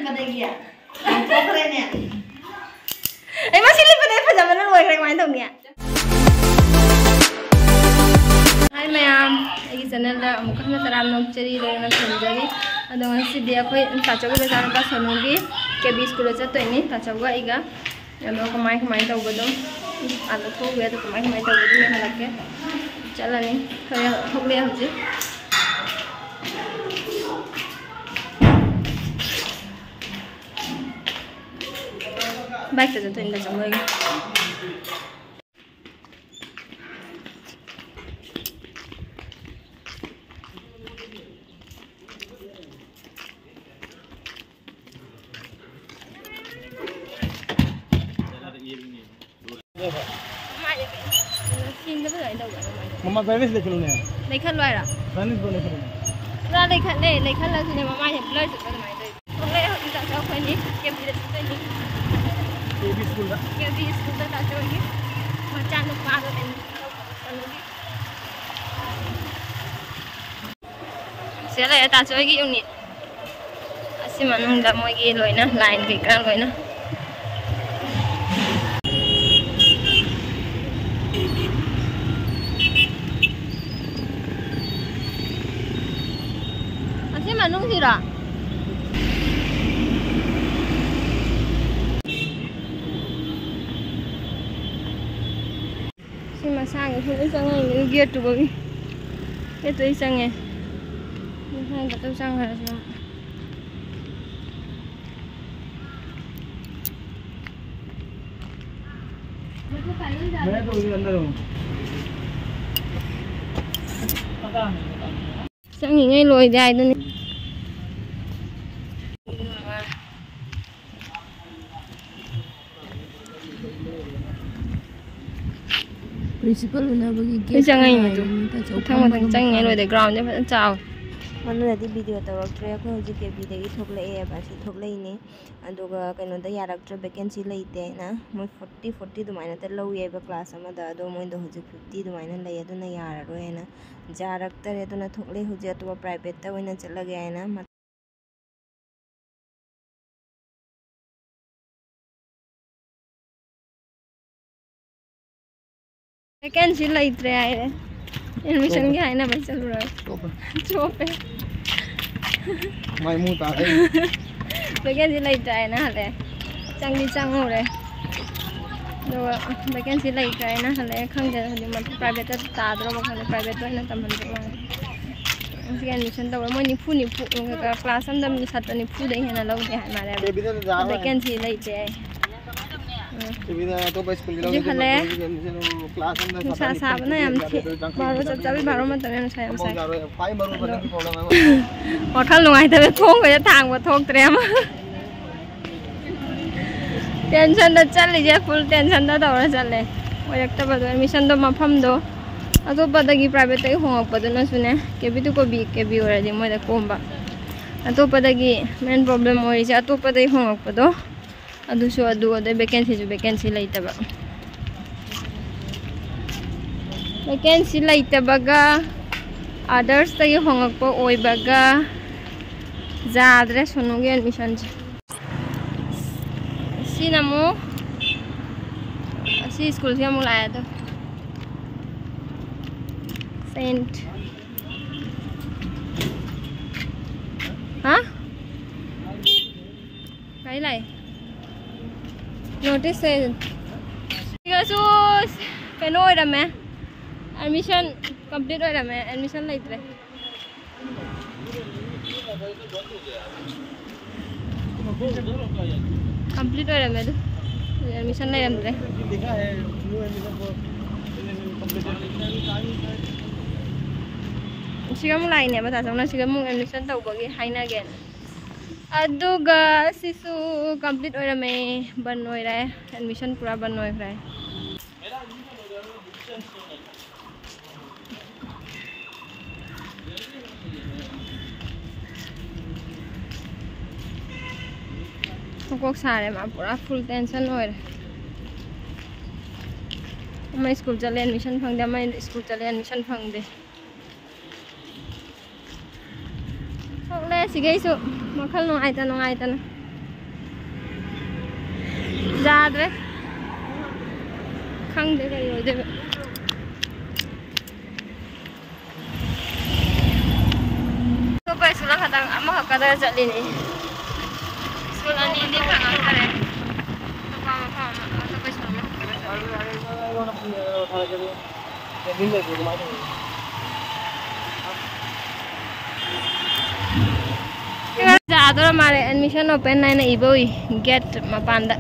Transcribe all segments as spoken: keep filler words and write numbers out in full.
ꯑꯗꯒꯤ ꯂꯪꯊꯣꯛꯈ꯭ꯔꯦꯅꯦ꯫ ꯑꯩ ꯃꯁꯤ ꯂꯤꯠꯄꯗ ꯑꯩ ꯐꯖꯕꯅ ꯂꯣꯏꯈ꯭ꯔꯦ, ꯀꯃꯥꯏꯅ ꯇꯧꯅꯤ? ꯍꯥꯏ ꯃꯌꯥꯝ, ꯑꯩꯒꯤ ꯆꯦꯅꯦꯜꯗ ꯑꯃꯨꯛꯀ ꯍꯟꯅ ꯇꯔꯥꯝꯅ ꯑꯣꯛꯆꯔꯤ, ꯂꯣꯏꯅ ꯈꯨꯔꯨꯝꯖꯔꯤ꯫ ꯑꯗꯣ ꯉꯁꯤꯗꯤ ꯑꯩꯈꯣꯏ ꯇꯥꯆꯧꯒꯤ ꯃꯆꯥꯅꯨꯄꯥ ꯁꯣꯅꯨꯒꯤ ꯀꯦ ꯕꯤ ꯁ꯭ꯀꯨꯜꯗ ꯆꯠꯇꯣꯏꯅꯤ, ꯇꯥꯆꯧꯒ ꯑꯩꯒ꯫ ꯑꯗꯣ ꯀꯃꯥꯏ ꯀꯃꯥꯏꯅ ꯇꯧꯕꯗꯣ ꯑꯥꯗ ꯊꯣꯛꯎꯒꯦ, ꯑꯗꯣ ꯀꯃꯥꯏ ꯀꯃꯥꯏꯅ ꯇꯧꯕꯗꯣ ꯌꯦꯡꯍꯜꯂꯛꯀꯦ꯫ ꯆꯠꯂꯅꯤ, ꯊꯣꯛꯂꯛꯑꯦ ꯍꯧꯖꯤꯛ꯫ ꯕꯥꯏꯛꯇ ꯆꯠꯇꯣꯏꯅꯤ ꯇꯥꯆꯧꯒ ꯑꯩꯒ꯫ ꯃꯃꯥ ꯕ꯭ꯔꯥꯏꯠꯅꯦꯁ ꯂꯩꯈꯠꯂꯨꯅꯦ꯫ ꯂꯩꯈꯠꯂꯣ ꯍꯥꯏꯔꯣ? ꯕ꯭ꯔꯥꯏꯠꯅꯦꯁꯇꯣ ꯂꯩꯈꯠꯂꯨꯅꯦ꯫ ꯄꯨꯔꯥ ꯂꯩꯈꯠꯂꯦ, ꯂꯩꯈꯠꯂꯁꯨꯅꯦ ꯃꯃꯥꯏꯁꯦ ꯕ꯭ꯂꯔ ꯆꯠꯄ ꯑꯗꯨꯃꯥꯏꯅ ꯇꯧꯋꯤ꯫ ꯊꯣꯛꯂꯛꯑꯦ ꯍꯧꯖꯤꯛ ꯇꯥꯆꯧ ꯑꯩꯈꯣꯏꯅꯤ ꯀꯦ ꯕꯤꯗ ꯆꯠꯇꯣꯏꯅꯤ꯫ ꯀꯦ ꯕꯤ ꯁ꯭ꯀꯨꯜꯗ꯫ ꯀꯦ ꯕꯤ ꯁ꯭ꯀꯨꯜꯗ ꯇꯥꯆꯧꯒꯤ ꯃꯆꯥꯅꯨꯄꯥꯗꯣ ꯑꯦꯗꯃꯤꯁꯟ ꯇꯧꯕ ꯆꯠꯂꯨꯒꯦ꯫ ꯁꯤꯗ ꯂꯩꯔꯦ ꯇꯥꯆꯧꯒꯤ ꯌꯨꯅꯤꯠ꯫ ꯑꯁꯤ ꯃꯅꯨꯡꯗ ꯃꯣꯏꯒꯤ ꯂꯣꯏꯅ ꯂꯥꯏꯟ ꯀꯩꯀꯥ ꯂꯣꯏꯅ꯫ ꯑꯁꯤ ꯃꯅꯨꯡꯁꯤꯔꯣ? ꯁꯤ ꯃꯁꯥꯒꯤ ꯁꯨꯝ ꯂꯣꯏ ꯆꯪꯉꯛꯏꯅꯦ, ꯒꯦꯠꯇꯨꯕꯒꯤ꯫ ꯒꯦꯠꯇꯨ ꯑꯩ ꯆꯪꯉꯦ꯫ ꯃꯁꯥꯒꯤ ꯈꯛꯇ ꯆꯪꯈ꯭ꯔꯁꯤ ꯑꯃꯨꯛ꯫ ꯆꯪꯉꯤꯉꯩ ꯂꯣꯏꯗꯦ ꯍꯥꯏꯗꯨꯅꯤ꯫ ꯄ꯭ꯔꯤꯟꯁꯤꯄꯜ ꯎꯅꯕꯒꯤ ꯂꯣꯏ ꯆꯪꯉꯛꯏꯅꯦ ꯇꯨ꯫ ꯃꯊꯪ ꯃꯊꯪ ꯆꯪꯉꯤꯉꯩ ꯂꯣꯏꯗꯦ꯫ ꯒ꯭ꯔꯥꯎꯟꯁꯦ ꯐꯖꯅ ꯆꯥꯎꯋꯦ꯫ ꯃꯗꯨꯅꯗꯤ ꯚꯤꯗꯤꯑꯣ ꯇꯧꯔꯛꯇ꯭ꯔꯦ꯫ ꯑꯩꯈꯣꯏ ꯍꯧꯖꯤꯛ ꯀꯦ ꯕꯤꯗꯒꯤ ꯊꯣꯛꯂꯛꯑꯦꯕ꯫ ꯁꯤ ꯊꯣꯛꯂꯛꯏꯅꯦ꯫ ꯑꯗꯨꯒ ꯀꯩꯅꯣꯗ ꯌꯥꯔꯛꯇ꯭ꯔꯦ, ꯚꯦꯀꯦꯟꯁꯤ ꯂꯩꯇꯦꯅ꯫ ꯃꯣꯏ ꯐꯣꯔꯇꯤ ꯐꯣꯔꯇꯤ ꯑꯗꯨꯃꯥꯏꯅꯇ ꯂꯧꯋꯦꯕ ꯀ꯭ꯂꯥꯁ ꯑꯃꯗ꯫ ꯑꯗꯣ ꯃꯣꯏꯗꯣ ꯍꯧꯖꯤꯛ ꯐꯤꯐꯇꯤ ꯑꯗꯨꯃꯥꯏꯅ ꯂꯩ, ꯑꯗꯨꯅ ꯌꯥꯔꯔꯣꯏꯅ ꯌꯥꯔꯛꯇꯔꯦ꯫ ꯑꯗꯨꯅ ꯊꯣꯛꯂꯛꯑꯦ ꯍꯧꯖꯤꯛ ꯑꯇꯣꯞꯄ ꯄ꯭ꯔꯥꯏꯚꯦꯠꯇ ꯑꯣꯏꯅ ꯆꯠꯂꯒꯦ ꯍꯥꯏꯅ꯫ ꯚꯦꯀꯦꯟꯁꯤ ꯂꯩꯇ꯭ꯔꯦ ꯍꯥꯏꯔꯦ꯫ ꯑꯦꯗꯃꯤꯁꯟꯒꯤ ꯍꯥꯏꯅꯕꯩ ꯆꯠꯂꯨꯔꯒ꯫ ꯆꯣꯞꯄꯦ꯫ ꯆꯣꯞꯄꯦ꯫ ꯃꯥꯏ ꯃꯨ ꯇꯥꯔꯦ꯫ ꯚꯦꯀꯦꯟꯁꯤ ꯂꯩꯇ꯭ꯔꯦ ꯍꯥꯏꯅ ꯍꯜꯂꯛꯑꯦ꯫ ꯆꯪꯗꯤ ꯆꯪꯉꯨꯔꯦ꯫ ꯑꯗꯨꯒ ꯚꯦꯀꯦꯟꯁꯤ ꯂꯩꯇ꯭ꯔꯦ ꯍꯥꯏꯅ ꯍꯜꯂꯛꯑꯦ꯫ ꯈꯪꯗꯦ ꯍꯧꯖꯤꯛ ꯃꯊꯪ ꯄ꯭ꯔꯥꯏꯚꯦꯠꯇ ꯇꯥꯗ꯭ꯔꯕ ꯈꯪꯗꯦ꯫ ꯄ꯭ꯔꯥꯏꯚꯦꯠꯇ ꯑꯣꯏꯅ ꯇꯝꯍꯟꯗꯧ ꯃꯥꯜꯂꯦ꯫ ꯍꯧꯖꯤꯛ ꯑꯦꯗꯃꯤꯁꯟ ꯇꯧꯔꯦ꯫ ꯃꯣꯏ ꯅꯤꯐꯨ ꯅꯤꯐꯨ, ꯀ꯭ꯂꯥꯁ ꯑꯃꯗ ꯃꯤ ꯁꯥꯇ꯭ꯔ ꯅꯤꯐꯨꯗꯩ ꯍꯦꯟꯅ ꯂꯧꯗꯦ ꯍꯥꯏ ꯃꯥꯜꯂꯦ꯫ ꯚꯦꯀꯦꯟꯁꯤ ꯂꯩꯇꯦ ꯍꯥꯏ꯫ ꯎꯝ꯫ ꯍꯧꯖꯤꯛ ꯍꯜꯂꯛꯑꯦ꯫ ꯅꯨꯡꯁꯥ ꯁꯥꯕꯅ ꯌꯥꯝ ꯊꯤ-, ꯕꯥꯔꯣ ꯆꯞ ꯆꯥꯕꯤ, ꯕꯥꯔꯣ ꯃꯇꯝ ꯌꯥꯝ ꯁꯥꯏ, ꯌꯥꯝ ꯁꯥꯏ꯫ ꯑꯗꯣ ꯋꯥꯈꯜ ꯅꯨꯡꯉꯥꯏꯇꯕ ꯊꯣꯡꯕꯗ ꯊꯥꯡꯕ ꯊꯣꯛꯇ꯭ꯔꯦ ꯑꯃ꯫ ꯇꯦꯟꯁꯟꯗ ꯆꯠꯂꯤꯁꯦ, ꯐꯨꯜ ꯇꯦꯟꯁꯟꯗ ꯇꯧꯔ ꯆꯠꯂꯦ꯫ ꯑꯣꯏꯔꯛꯇꯕꯗꯣ, ꯑꯦꯗꯃꯤꯁꯟꯗꯣ ꯃꯐꯝꯗꯣ ꯑꯇꯣꯞꯄꯗꯒꯤ, ꯄ꯭ꯔꯥꯏꯚꯦꯠꯇꯒꯤ ꯍꯣꯡꯉꯛꯄꯗꯨꯅꯁꯨꯅꯦ, ꯀꯦꯕꯤ ꯇꯨ ꯀꯣꯕꯤ ꯀꯦꯕꯤ ꯑꯣꯏꯔꯗꯤ ꯃꯣꯏꯗ ꯀꯣꯝꯕ꯫ ꯑꯇꯣꯞꯄꯗꯒꯤ ꯃꯦꯟ ꯄ꯭ꯔꯣꯕ꯭ꯂꯦꯝ ꯑꯣꯏꯔꯤꯁꯦ, ꯑꯇꯣꯞꯄꯗꯒꯤ ꯍꯣꯡꯉꯛꯄꯗꯣ ꯑꯗꯨꯁꯨ ꯑꯗꯨ, ꯑꯗꯩ ꯚꯦꯀꯦꯟꯁꯤꯁꯨ ꯚꯦꯀꯦꯟꯁꯤ ꯂꯩꯇꯕ꯫ ꯚꯦꯀꯦꯟꯁꯤ ꯂꯩꯇꯕꯒ, ꯑꯗꯔꯁꯇꯒꯤ ꯍꯣꯡꯉꯛꯄ ꯑꯣꯏꯕꯒ, ꯌꯥꯗ꯭ꯔꯦ ꯁꯣꯅꯨꯒꯤ ꯑꯦꯗꯃꯤꯁꯟꯁꯦ꯫ ꯁꯤꯅ ꯑꯃꯨꯛ, ꯑꯁꯤ ꯁ꯭ꯀꯨꯜꯁꯦ ꯑꯃꯨꯛ ꯂꯥꯛꯑꯦ ꯑꯗꯣ꯫ ꯁꯦꯟꯠ꯫ ꯍꯥ? ꯀꯥꯏ ꯂꯥꯛꯑꯦ? ꯅꯣꯇꯤꯁꯁꯦ꯫ ꯁꯤꯒꯁꯨ ꯀꯩꯅꯣ ꯑꯣꯏꯔꯝꯃꯦ꯫ ꯑꯦꯗꯃꯤꯁꯟ ꯀꯝꯄ꯭ꯂꯤꯠ ꯑꯣꯏꯔꯝꯃꯦ꯫ ꯑꯦꯗꯃꯤꯁꯟ ꯂꯩꯇ꯭ꯔꯦ꯫ ꯀꯝꯄ꯭ꯂꯤꯠ ꯑꯣꯏꯔꯝꯃꯦ ꯑꯗꯨ꯫ ꯑꯦꯗꯃꯤꯁꯟ ꯂꯩꯔꯝꯗ꯭ꯔꯦ꯫ ꯁꯤꯒ ꯑꯃꯨꯛ ꯂꯥꯛꯏꯅꯦꯕ, ꯇꯥ ꯆꯧꯅ ꯁꯤꯒ ꯑꯃꯨꯛ ꯑꯦꯗꯃꯤꯁꯟ ꯇꯧꯕꯒꯤ ꯍꯥꯏꯅꯒꯦꯅ꯫ ꯑꯗꯨꯒ ꯁꯤꯁꯨ ꯀꯝꯄ꯭ꯂꯤꯠ ꯑꯣꯏꯔꯝꯃꯦ, ꯕꯟ ꯑꯣꯏꯔꯦ, ꯑꯦꯗꯃꯤꯁꯟ ꯄꯨꯔꯥ ꯕꯟ ꯑꯣꯏꯈ꯭ꯔꯦ꯫ ꯃꯀꯣꯛ ꯁꯥꯔꯦ ꯃꯥ, ꯄꯨꯔꯥ ꯐꯨꯜ ꯇꯦꯟꯁꯟ ꯑꯣꯏꯔꯦ꯫ ꯑꯃ ꯁ꯭ꯀꯨꯜ ꯆꯠꯂꯦ ꯑꯦꯗꯃꯤꯁꯟ ꯐꯪꯗꯦ, ꯑꯃ ꯁ꯭ꯀꯨꯜ ꯆꯠꯂꯦ ꯑꯦꯗꯃꯤꯁꯟ ꯐꯪꯗꯦ꯫ ꯊꯣꯛꯂꯦ ꯁꯤꯒꯩꯁꯨ ꯃꯈꯜ ꯅꯨꯡꯉꯥꯏꯇ ꯅꯨꯡꯉꯥꯏꯇꯅ꯫ ꯌꯥꯗ꯭ꯔꯦ꯫ ꯈꯪꯗꯦ ꯀꯔꯤ ꯑꯣꯏꯗꯣꯏꯕ꯫ ꯑꯇꯣꯞꯄ ꯁ꯭ꯀꯨꯜ ꯑꯃꯈꯛꯇꯪ, ꯑꯃꯈꯛꯀꯗ ꯆꯠꯂꯤꯅꯤ꯫ ꯁ꯭ꯀꯨꯜ ꯑꯅꯤꯗꯤ ꯐꯪꯉꯛꯇꯔꯦ꯫ ꯑꯇꯣꯞꯄ ꯃꯐꯝ ꯑꯃ, ꯑꯇꯣꯞꯄ ꯁ꯭ꯀꯨꯜ ꯑꯃꯈꯛꯀꯗ ꯆꯠꯂꯤ꯫ ꯌꯥꯗꯣꯔ ꯃꯥꯜꯂꯦ, admission open ꯍꯥꯏꯅ ꯏꯕ ꯎꯏ gate ꯃꯄꯥꯟꯗ꯫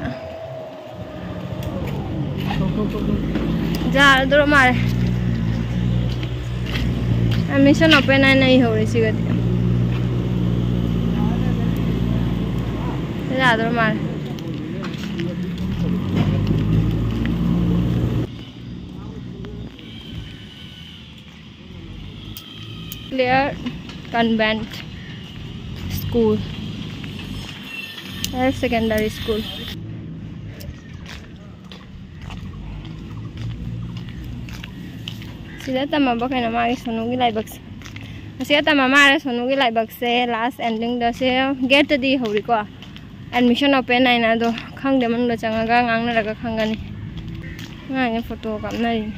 ꯌꯥꯔꯗꯧꯔ ꯃꯥꯜꯂꯦ꯫ Admission open ꯍꯥꯏꯅ ꯏꯍꯧꯔꯦ ꯁꯤꯒꯗꯤ꯫ ꯌꯥꯗꯧꯔ ꯃꯥꯜꯂꯦ꯫ Clare Convent School, Higher Secondary School꯫ ꯁꯤꯗ ꯇꯝꯃꯕ ꯀꯩꯅꯣ ꯃꯥꯒꯤ ꯁꯣꯅꯨꯒꯤ ꯂꯥꯏꯕꯛꯁꯦ꯫ ꯑꯁꯤꯗ ꯇꯝꯃ ꯃꯥꯜꯂꯦ ꯁꯣꯅꯨꯒꯤ ꯂꯥꯏꯕꯛꯁꯦ, last endingꯗ꯫ ꯁꯦ gate ꯇꯗꯤ ꯍꯧꯔꯤꯀꯣ, admission open ꯍꯥꯏꯅ꯫ ꯑꯗꯣ ꯈꯪꯗꯦ, ꯃꯅꯨꯡꯗ ꯆꯪꯉꯒ ꯉꯥꯡꯅꯔꯒ ꯈꯪꯒꯅꯤ꯫ ꯑꯉꯥꯡꯁꯦ photo ꯀꯥꯞꯅꯔꯤꯅꯤ꯫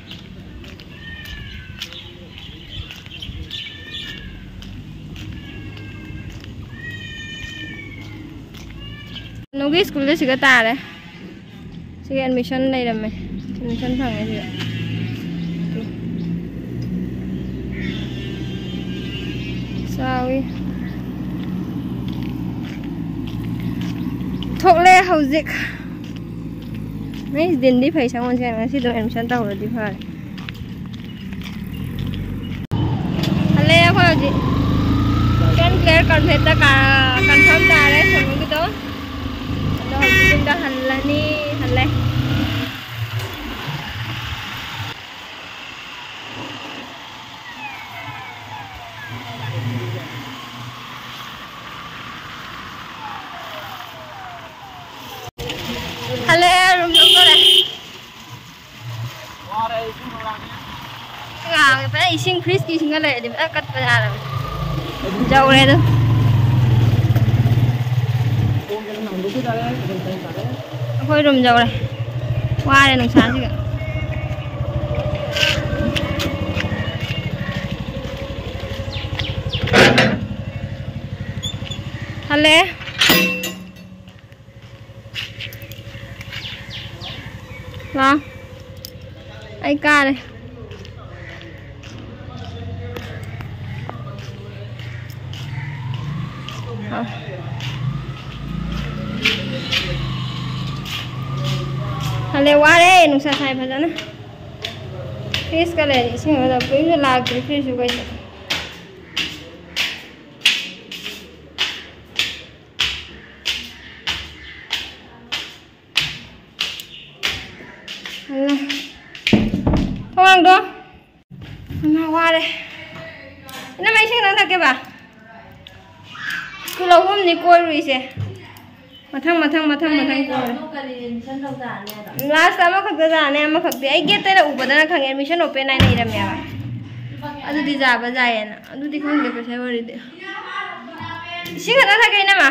ꯁꯣꯅꯨꯒꯤ ꯁ꯭ꯀꯨꯜꯗ ꯁꯤꯒ ꯇꯥꯔꯦ꯫ ꯁꯤꯒꯤ admission ꯂꯩꯔꯝꯃꯦ꯫ Admission ꯐꯪꯉꯦ ꯁꯤꯗ꯫ ꯆꯥꯎꯏ꯫ ꯊꯣꯛꯂꯦ ꯍꯧꯖꯤꯛ꯫ ꯅꯣꯏ ꯗꯤꯟꯗꯤ ꯐꯩ, ꯁꯪꯒꯣꯜꯁꯦ ꯉꯁꯤ ꯑꯗꯨꯝ admission ꯇꯧꯍꯧꯔꯗꯤ ꯐꯔꯦ꯫ ꯍꯜꯂꯦ ꯑꯩꯈꯣꯏ ꯍꯧꯖꯤꯛ꯫ Saint Clare Conventꯇ ꯀꯥ-, confirm ꯇꯥꯔꯦ ꯁꯣꯅꯨꯒꯤꯗꯣ꯫ ꯑꯗꯣ ꯍꯧꯖꯤꯛ ꯌꯨꯝꯗ ꯍꯜꯂꯅꯤ, ꯍꯜꯂꯦ꯫ ꯍꯜꯂꯦ, room ꯌꯧꯗꯣꯔꯦ꯫ ꯉꯥꯡꯉꯦ ꯐꯖꯅ, ꯏꯁꯤꯡ fridgeꯀꯤ ꯏꯁꯤꯡꯒ ꯂꯩꯔꯗꯤ ꯐꯖꯅ ꯀꯠꯄ ꯌꯥꯔꯕꯅꯤ꯫ ꯌꯧꯔꯦ ꯑꯗꯨ꯫ ꯑꯩꯈꯣꯏ room ꯌꯧꯔꯦ꯫ ꯋꯥꯔꯦ ꯅꯨꯡꯁꯥꯁꯤꯒ꯫ ꯍꯜꯂꯦ꯫ ꯂꯥꯎ꯫ ꯑꯩ ꯀꯥꯔꯦ꯫ ꯑ꯫ ꯍꯜꯂꯦ, ꯋꯥꯔꯦ, ꯅꯨꯡꯁꯥ ꯁꯥꯏ ꯐꯖꯅ꯫ ꯐ꯭ꯔꯤꯖꯀ ꯂꯩꯔꯗꯤ ꯏꯁꯤꯡ ꯑꯃ ꯂꯧꯕ꯫ ꯀꯔꯤꯝꯇ ꯂꯥꯛꯇ꯭ꯔꯤ ꯐ꯭ꯔꯤꯖꯁꯨ ꯀꯩꯁꯨ꯫ ꯍꯜꯂꯦ꯫ ꯊꯣꯡ ꯍꯥꯡꯗꯣ꯫ ꯏꯃꯥ, ꯋꯥꯔꯦ꯫ ꯏꯅꯝꯃ, ꯏꯁꯤꯡ ꯈꯤꯇꯪ ꯊꯛꯀꯦꯕ꯫ ꯁ꯭ꯀꯨꯜ ꯑꯍꯨꯝꯅꯤ ꯀꯣꯏꯔꯨꯏꯁꯦ꯫ ꯃꯊꯪ, ꯃꯊꯪ, ꯃꯊꯪ, ꯃꯊꯪ ꯀꯣꯏꯔꯦ꯫ ꯂꯥꯁꯇ ꯑꯃꯈꯛꯇ ꯇꯥꯅꯤ, ꯑꯃꯈꯛꯇꯤ꯫ ꯑꯩ ꯒꯦꯠꯇꯩꯅ ꯎꯕꯗꯅ ꯈꯪꯉꯦ, admission open ꯍꯥꯏꯅ ꯏꯔꯝꯃꯦꯕ꯫ ꯑꯗꯨꯗꯤ ꯌꯥꯕ ꯌꯥꯏꯌꯦꯅ꯫ ꯑꯗꯨꯗꯤ ꯈꯪꯗꯦ, ꯄꯩꯁꯥ ꯋꯥꯔꯤꯗꯤ꯫ ꯏꯁꯤꯡ ꯈꯛꯇ ꯊꯛꯀꯦ, ꯏꯅꯝꯃ꯫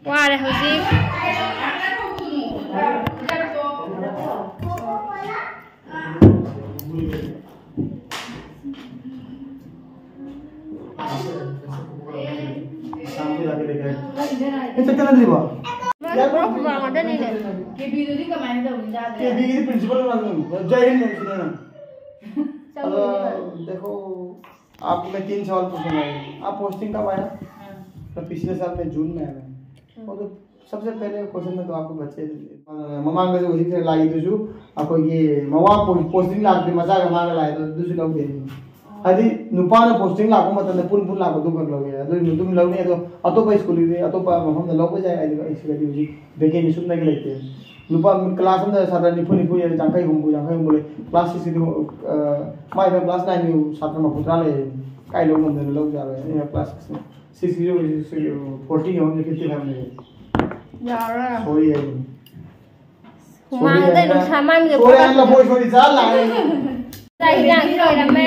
ꯋꯥꯔꯦ ꯍꯧꯖꯤꯛ꯫ ꯑꯁꯥꯝꯗ ꯂꯥꯛꯀꯦ ꯂꯩꯀꯥꯏ꯫ ꯑꯦ, ꯆꯠꯇꯅꯗ꯭ꯔꯤꯕꯣ? ꯃꯥꯅ ꯄꯨꯔꯛꯄ ꯉꯥꯛꯇꯅꯤꯅꯦ꯫ ꯀꯦꯕꯤꯗꯨꯗꯤ ꯀꯃꯥꯏꯅ ꯇꯧꯅꯤ? ꯆꯥꯗ꯭ꯔꯦ? ꯀꯦꯕꯤꯒꯤꯗꯤ principal ꯃꯅꯥꯛꯇ ꯂꯩ꯫ ꯖꯥꯏ ꯍꯤꯟꯗ ꯂꯩꯁꯤꯅꯦ ꯅꯪ꯫ ꯆꯠꯂꯨꯔꯦ ꯑꯗꯣ, ꯅꯪ꯫ ꯗꯦꯈꯣ, आपको मैं तीन सवाल पूछूंगा। आप पोस्टिंग कब आया? हाँ। मैं पिछले साल में जून में आया मैं। ꯎꯝ꯫ ꯑꯗꯣ सबसे पहले question में तो आपको बच्चे, ꯃꯃꯥꯡꯗꯁꯨ ꯍꯧꯖꯤꯛ ꯂꯥꯛꯏꯗꯨꯁꯨ ꯑꯩꯈꯣꯏꯒꯤ ꯃꯋꯥ ꯄꯣ-, posting ꯂꯥꯛꯇ꯭ꯔꯤ, ꯃꯆꯥꯒ ꯃꯥꯒ ꯂꯥꯛꯏꯗꯣ ꯑꯗꯨꯁꯨ ꯂꯧꯗꯦ꯫ ꯍꯥꯏꯗꯤ ꯅꯨꯄꯥꯅ posting ꯂꯥꯛꯄ ꯃꯇꯝꯗ ꯄꯨꯟ ꯄꯨꯟ ꯂꯥꯛꯄꯗꯨ ꯈꯛ ꯂꯧꯋꯦ, ꯑꯗꯨ ꯑꯗꯨꯝ ꯂꯧꯅꯤ꯫ ꯑꯗꯣ ꯑꯇꯣꯞꯄ ꯁ꯭ꯀꯨꯜꯒꯤꯗꯤ ꯑꯇꯣꯞꯄ ꯃꯐꯝꯗ ꯂꯧꯕ ꯌꯥꯏ, ꯍꯥꯏꯗꯤ ꯑꯩ ꯁꯤꯗꯗꯤ ꯍꯧꯖꯤꯛ vacancy ꯁꯨꯞꯅꯒꯤ ꯂꯩꯇꯦ꯫ ꯅꯨꯄꯥ class ꯑꯃꯗ ꯁꯥꯇ꯭ꯔ ꯅꯤꯐꯨ, ꯅꯤꯐꯨ ꯌꯥꯡꯈꯩ, ꯍꯨꯝꯐꯨ, ꯌꯥꯡꯈꯩ ꯍꯨꯝꯐꯨ ꯂꯩ꯫ Class sixꯀꯤꯗꯤ, ꯑ, ꯃꯥꯏꯗ class nineꯀꯤ ꯁꯥꯇ꯭ꯔ ꯃꯔꯐꯨ ꯇꯔꯥ ꯂꯩ꯫ ꯀꯥꯏ ꯂꯧ ꯉꯝꯗꯅ ꯂꯧ ꯌꯥꯔꯣꯏ꯫ ꯑꯩꯅ class sixꯀꯤ forty ꯌꯧꯔꯝꯗꯦ, fifty five ꯂꯩ꯫ ꯌꯥꯔꯣꯏ꯫ Sorry ꯍꯥꯏꯕꯅꯤ꯫ ꯍꯨꯃꯥꯡꯗ ꯅꯨꯡꯁꯥ ꯃꯥꯡꯗ ꯁꯣꯔꯤ ꯍꯥꯏꯕ ꯂꯐꯣꯏ ꯁꯣꯔꯤ ꯆꯥ ꯂꯥꯛꯑꯦ꯫ ꯆꯥꯛ ꯏꯟꯖꯥꯡꯁꯨ ꯂꯣꯏꯔꯝꯃꯦ꯫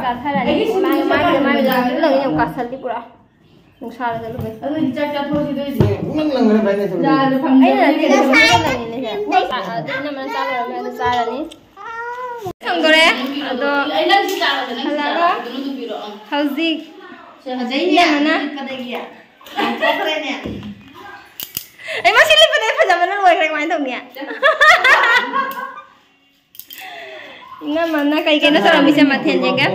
ꯆꯥꯊꯔꯅꯤ꯫ ꯃꯥꯒꯤ, ꯃꯥꯒꯤ, ꯃꯥꯒꯤ ꯂꯥꯡꯁꯤꯜꯂꯒ ꯌꯥꯝ ꯀꯥꯁꯜꯂꯤ ꯄꯨꯔꯥ꯫ ꯅꯨꯡꯁꯥꯗ ꯆꯠꯂꯨꯕꯩ꯫ ꯑꯗꯨꯗꯤ ꯆꯥꯛ ꯆꯥꯊꯣꯛꯑꯁꯤ ꯑꯗꯨ ꯑꯣꯏꯗꯤ꯫ ꯄꯨꯡꯅꯪ ꯅꯪꯈ꯭ꯔꯦ ꯚꯥꯏ ꯅꯪ ꯁꯣꯝꯗ꯫ ꯌꯥꯔꯦ, ꯐꯝꯃꯤꯟꯅꯔꯁꯤ꯫ ꯑꯩꯅ ꯅꯠꯇꯦ, ꯅꯪ ꯁꯣꯝꯗ ꯅꯪꯉꯤꯅꯦ ꯁꯦ꯫ ꯑꯗꯨ ꯏꯅꯝꯃꯅ ꯆꯥ ꯂꯣꯏꯔꯝꯃꯦ, ꯑꯗꯨ ꯆꯥꯔꯅꯤ꯫ ꯊꯣꯡꯗꯣꯔꯦ, ꯑꯗꯣ ꯑꯩ ꯅꯪ ꯁꯤ ꯆꯥꯔꯣ, ꯅꯪ ꯁꯤ ꯍꯜꯂꯛꯑꯒ ꯆꯥꯔꯣ, ꯑꯗꯨ ꯅꯪ ꯑꯗꯨꯝ ꯄꯤꯔꯛꯑꯣ꯫ ꯍꯧꯖꯤꯛ ꯁꯦ, ꯐꯖꯩꯅꯦ, ꯏꯅꯝꯃꯅ ꯑꯗꯨꯗꯤ ꯀꯗꯥꯏꯒꯤ? ꯊꯣꯛꯈ꯭ꯔꯦꯅꯦ꯫ ꯑꯩ ꯃꯁꯤ ꯂꯤꯠꯄꯗ ꯑꯩ ꯐꯖꯕꯅ ꯂꯣꯏꯈ꯭ꯔꯦ, ꯀꯃꯥꯏꯅ ꯇꯧꯅꯤ? ꯏꯅꯝꯃꯅ ꯀꯩ ꯀꯩꯅꯣ ꯇꯧꯔꯝꯃꯤꯁꯦ ꯃꯊꯦꯜꯁꯦꯒ?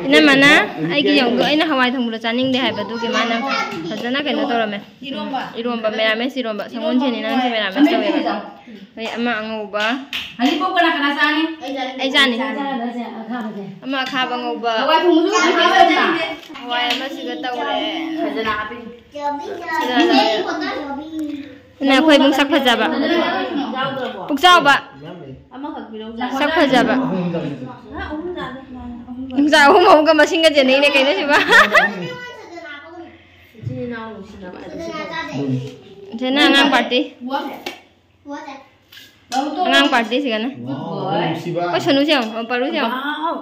ꯏꯅꯝꯃꯅ ꯑꯩꯒꯤ ꯌꯦꯡꯉꯨꯗꯣ, ꯑꯩꯅ ꯍꯋꯥꯏ ꯊꯣꯡꯕꯗꯣ ꯆꯥꯅꯤꯡꯗꯦ ꯍꯥꯏꯕꯗꯨꯒꯤ ꯃꯥꯅ ꯐꯖꯅ ꯀꯩꯅꯣ ꯇꯧꯔꯝꯃꯦ꯫ ꯏꯔꯣꯝꯕ, ꯃꯦꯔꯥꯃꯦꯁ ꯏꯔꯣꯝꯕ, ꯁꯪꯒꯣꯜ ꯁꯦꯟꯅꯤ ꯅꯪꯁꯨ ꯃꯦꯔꯥꯃꯦꯁ ꯇꯧꯋꯦꯕ꯫ ꯑꯗꯩ ꯑꯃ ꯑꯉꯧꯕ꯫ ꯍꯧꯖꯤꯛꯐꯥꯎ ꯀꯅꯥ ꯀꯅꯥ ꯆꯥꯅꯤ? ꯑꯩ ꯆꯥꯅꯤ꯫ ꯑꯃ ꯑꯈꯥꯕ ꯉꯧꯕ꯫ ꯍꯋꯥꯏ ꯊꯣꯡꯕꯁꯨ ꯑꯗꯨꯝ ꯍꯥꯞꯄ ꯌꯥꯏꯅ꯫ ꯍꯋꯥꯏ ꯑꯃꯁꯤꯒ ꯇꯧꯔꯦ꯫ ꯐꯖꯅ ꯍꯥꯞꯄꯤ꯫ ꯁꯤꯗ ꯅꯈꯣꯏ ꯏꯕꯨꯡ ꯁꯛ ꯐꯖꯕ꯫ ꯄꯨꯛꯆꯥꯎꯕ꯫ ꯑꯃꯈꯛ ꯄꯤꯔꯧ꯫ ꯁꯛ ꯐꯖꯕ꯫ ꯑꯍꯨꯝ ꯆꯥꯅꯤ꯫ ꯏꯆꯥ ꯑꯍꯨꯝ ꯑꯍꯨꯝꯒ ꯃꯁꯤꯡꯒ ꯆꯦꯟꯅꯩꯅꯦ ꯀꯩꯅꯣ ꯁꯤꯕ? ꯏꯆꯤꯟ ꯏꯅꯥꯎ ꯅꯨꯡꯁꯤꯅꯕ ꯑꯗꯨꯁꯨ꯫ ꯁꯤꯅ ꯑꯉꯥꯡ ꯄꯥꯔꯇꯤ꯫ ꯑꯉꯥꯡ ꯄꯥꯔꯇꯤꯁꯤꯒꯅ꯫ ꯋꯥꯎ, ꯅꯨꯡꯁꯤꯕ꯫ ꯑꯩꯈꯣꯏ ꯁꯣꯅꯨꯁꯦ ꯌꯦꯡꯉꯣ, ꯄꯥꯔꯨꯁꯦ ꯌꯦꯡꯉꯣ꯫ ꯋꯥꯎ꯫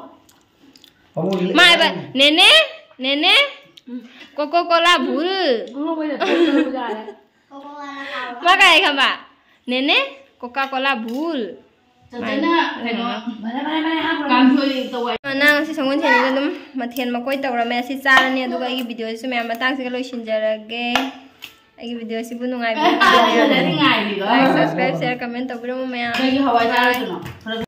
ꯑꯃꯨꯛ ꯃꯥ ꯍꯥꯏꯕ, "ꯅꯦꯅꯦ, ꯅꯦꯅꯦ, ꯀꯣꯀꯣ ꯀꯣꯂꯥ ꯚꯨꯜ"꯫ ꯃꯥ ꯀꯥꯏ ꯈꯪꯕ? "ꯅꯦꯅꯦ, ꯀꯣꯀꯥ ꯀꯣꯂꯥ ꯚꯨꯜ"꯫ ꯆꯟꯆꯟꯅ ꯀꯩꯅꯣ, ꯀꯥꯡꯁꯣꯏ ꯇꯧꯋꯦ꯫ ꯅꯪ ꯉꯁꯤ ꯁꯪꯒꯣꯜ ꯁꯦꯟꯅꯤꯗ ꯑꯗꯨꯝ ꯃꯊꯦꯜ ꯃꯀꯣꯏ ꯇꯧꯔꯝꯃꯦ꯫ ꯑꯁꯤ ꯆꯥꯔꯅꯤ, ꯑꯗꯨꯒ ꯑꯩꯒꯤ ꯚꯤꯗꯤꯑꯣꯁꯤꯁꯨ ꯃꯌꯥꯝ ꯃꯇꯥꯡꯁꯤꯒ ꯂꯣꯏꯁꯤꯟꯖꯔꯒꯦ꯫ ꯑꯩꯒꯤ ꯚꯤꯗꯤꯑꯣꯁꯤꯕꯨ ꯅꯨꯡꯉꯥꯏꯕꯤꯔꯗꯤ ꯐꯖꯅꯗꯤ ꯉꯥꯏꯔꯤꯔꯣꯏ꯫ Like, subscribe, share, comment ꯇꯧꯕꯤꯔꯝꯃꯨ ꯃꯌꯥꯝ꯫ ꯀꯩꯒꯤ ꯍꯋꯥꯏ ꯆꯥꯔꯣꯏꯗꯣꯏꯅꯣ?